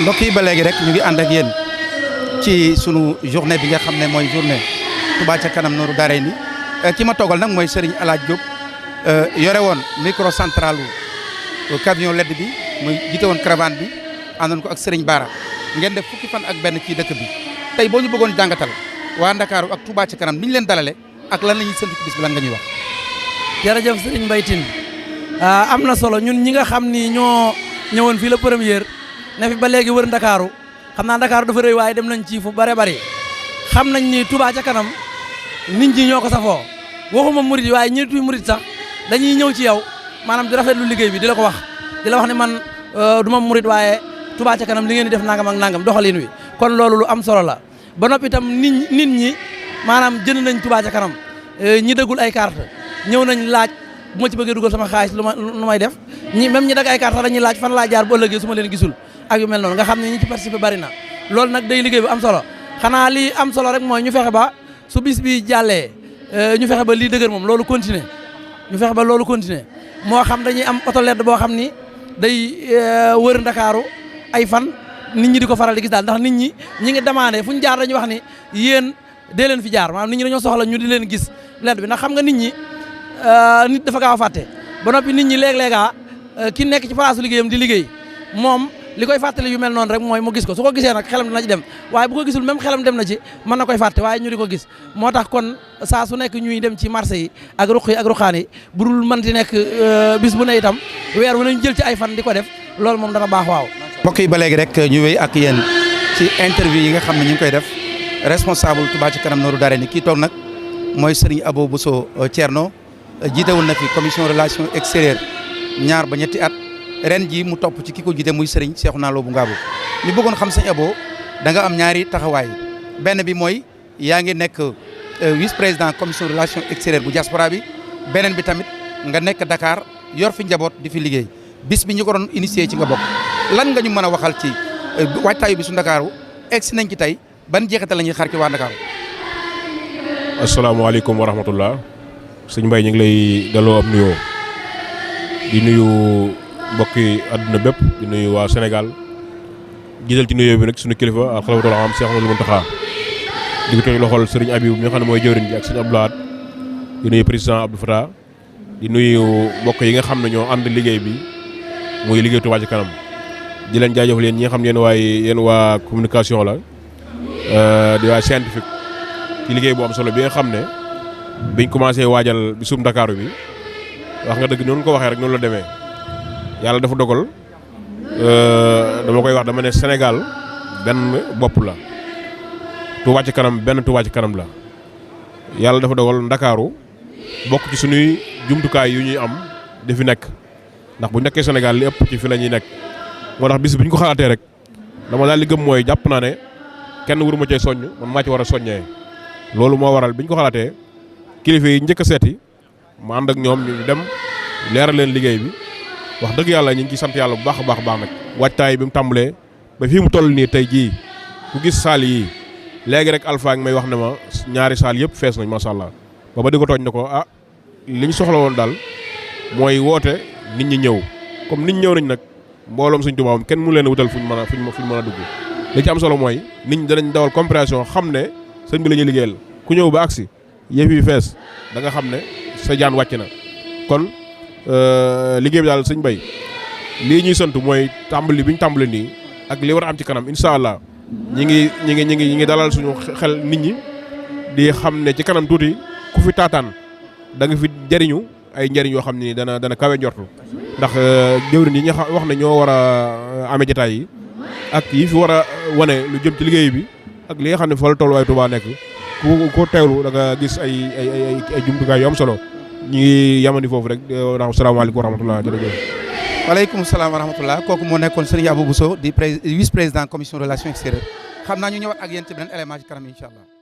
mbokk yi ba léegi rek ñu ngi ànd ak yéen ci sunu journée bi nga xam ne mooy journée Touba ca kanam Nourou Darayni ki ma toogal nag mooy Serigne Alaaji Diop yore woon micro central camion LED bi muy jiite woon caravane bi àndoon ko ak Serigne Bara ngeen def fukki fan ak benn ci dëkk bi tey boo ñu bëggoon jàngatal waa Ndakaaru ak Touba ca kanam ni ñu leen dalale ak lan la ñuy séntu ci bis bi lan nga ñuy wax. jërëjëf Serigne Mbaye Tine am na solo ñun ñi nga xam ni ñoo ñëwoon fii la première ne fi ba léegi wër Ndakaaru xam naa Ndakaaru dafa rëy waaye dem nañ ci fu bare bari xam nañ ni Touba ca kanam nit ñi ñoo ko safoo waxuma murid yi waaye ñi tuy murid sax dañuy ñëw ci yow maanaam di rafetlu liggéey bi di la ko wax di la wax ne man du ma murid waaye Touba ca kanam li ngeen di def nangam ak nangam doxalin wi kon loolu lu am solo la ba noppi itam nit ñi maanaam jënd nañ Touba ca kanam ñi dëggul ay carte ñëw nañ laaj bu ma ci bëggee dugal sama xaalis lu may def même ñi dagg ay carte sax dañuy laaj fan laa jaar bu ëllëgee su ma leen gisul ak yu mel noonu nga xam ne ñi ci participer bari na loolu nag day liggéey bu am solo xanaa lii am solo rek mooy ñu fexe ba su bis bi jàllee ñu fexe ba lii dëgër moom loolu continuer ñu fexe ba loolu continuer moo xam dañuy am oto LED boo xam ni day wër Ndakaaru ay fan nit ñi di ko faral di gis daal ndax nit ñi ngi demandé fu ñu jaar dañuy wax ni yéen dee leen fi jaar maanaam nit ñi dañoo soxla ñu di leen gis LED bi ndax xam nga nit ñi nit dafa gaaw a fàtte ba noppi nit ñi léeg-léega ki nekk ci place liggéeyam di liggéey moom li koy fàttali yu mel noonu rek mooy mu gis ko su ko gisee nag xelam dina ci dem waaye bu ko gisul même xelam dem na ci mën na koy fàtte waaye ñu di ko gis moo tax kon saa su nekk ñuy dem ci marché yi ak ruq yi ak ruqaan yi bu dul mën di nekk bis bu ne itam weer wu ñu jël ci ay fan di ko def loolu moom dana baax waaw. mbokk yi ba léegi rek ñu wéy ak yéen ci interview yi nga xam ne ñu ngi koy def responsable Touba ca kanam Nourou Darayni kii toog nag mooy Serigne Abo Bousso Thierno jiitewul na fi commission relation extérieure ñaar ba ñetti at ren ji mu topp ci ki ko jiite muy Serigne Cheikhouna Lo bu Ngabou ñu bëggoon xam sëñ Abo da nga am ñaari taxawaay benn bi mooy yaa ngi nekk vice président commission relation extérieure bu diaspora bi beneen bi tamit nga nekk Dakar yor fi njaboot di fi liggéey bis bi ñu ko doon initié ci nga bokk lan nga ñu mën a waxal ci waajtaayu bi su Ndakaaru egsi nañ ci tey ban jeexital la ñuy xaar ci waa Ndakaaru. asalaamaaleykum wa rahmatullah sëñ Mbaye ñu ngi lay delloo am nuyoo di nuyu mbokki àdduna bépp di nuyu waa Sénégal gisal ci nuyoo bi nag suñu kilifa ak xalifatul aam Cheikh Ahmadou Mountakha di ko teg loxol Serigne Abibou mi nga xam ne mooy jëwriñ ji ak Serigne Abdou Lahad di nuyu président Abdou Fatah di nuyu mbokk yi nga xam ne ñoo ànd liggéey bi muy liggéey Touba ca kanam di leen jaajëfal yéen ñi nga xam ne yéen waa communication la di waa scientifique ci liggéey bu am solo bi nga xam ne biñ commencé waajal bisum Ndakaaru bi wax nga dëgg noonu ko waxee rek noonu la demee yàlla dafa dogal dama koy wax dama ne Sénégal benn bopp la Touba ca kanam benn Touba ca kanam la yàlla dafa dogal Ndakaaru bokk ci suñuy jumtukaay yu ñuy am di fi nekk ndax bu nekkee Sénégal li ëpp ci fi la ñuy nekk moo tax bis bi ñu ko xalaatee rek dama daal li gëm mooy jàpp naa ne kenn waruma cee soññ man maa ci war a soññee loolu moo waral bi ñu ko xalaatee kilifa yi njëkk a seeti ma ànd ak ñoom ñu dem leeral leen liggéey bi wax dëgg yàlla ñu ngi ciy sant yàlla bu baax a baax nag waajtaay bi mu tàmbalee ba fii mu toll nii tey jii ku gis saal yi léegi rek Alpha may wax ne ma ñaari saal yëpp fees nañ macha allah ba ma di ko tooñ ne ko li ñu soxla woon daal mooy woote nit ñi ñëw comme nit ñi ñëw nañ nag mbooloom Sëñ Tuubaa kenn mu leen a wutal fuñ mën a dugg li ci am solo mooy nit ñi danañ dawal compréhension xam ne sëñ bi la ñuy liggéeyal ku ñëw ba agsi yëf yi fees da nga xam ne sa jaan wàcc na kon liggéey bi daal sëñ Bay lii ñuy sant mooy tàmbali bi ñu tàmbali nii ak li war a am ci kanam incha allah ñi ngi dalal suñu xel nit ñi di xam ne ci kanam tuuti ku fi taataan da nga fi jëriñu ay njëriñ yoo xam ne dana kawe njortu ndax jëwriñ yi ñu wax ne ñoo war a amee jotaay yi ak yi fi war a wane lu jëm ci liggéey bi ak li nga xam ne fa la tolluwaay Touba nekk ku teewlu da nga gis ay jumtukaay yu am solo ñu ngi yamani foofu rek asalaamaaleykum wa rahmatulah jërëjëf. waaleykum salaam wa rahmatulah kooku moo nekkoon Serigne Abou Bousso di vice président commission relation extérieure xam naa ñu ñëwaat ak yéen ci beneen élément ci kanam incha allah.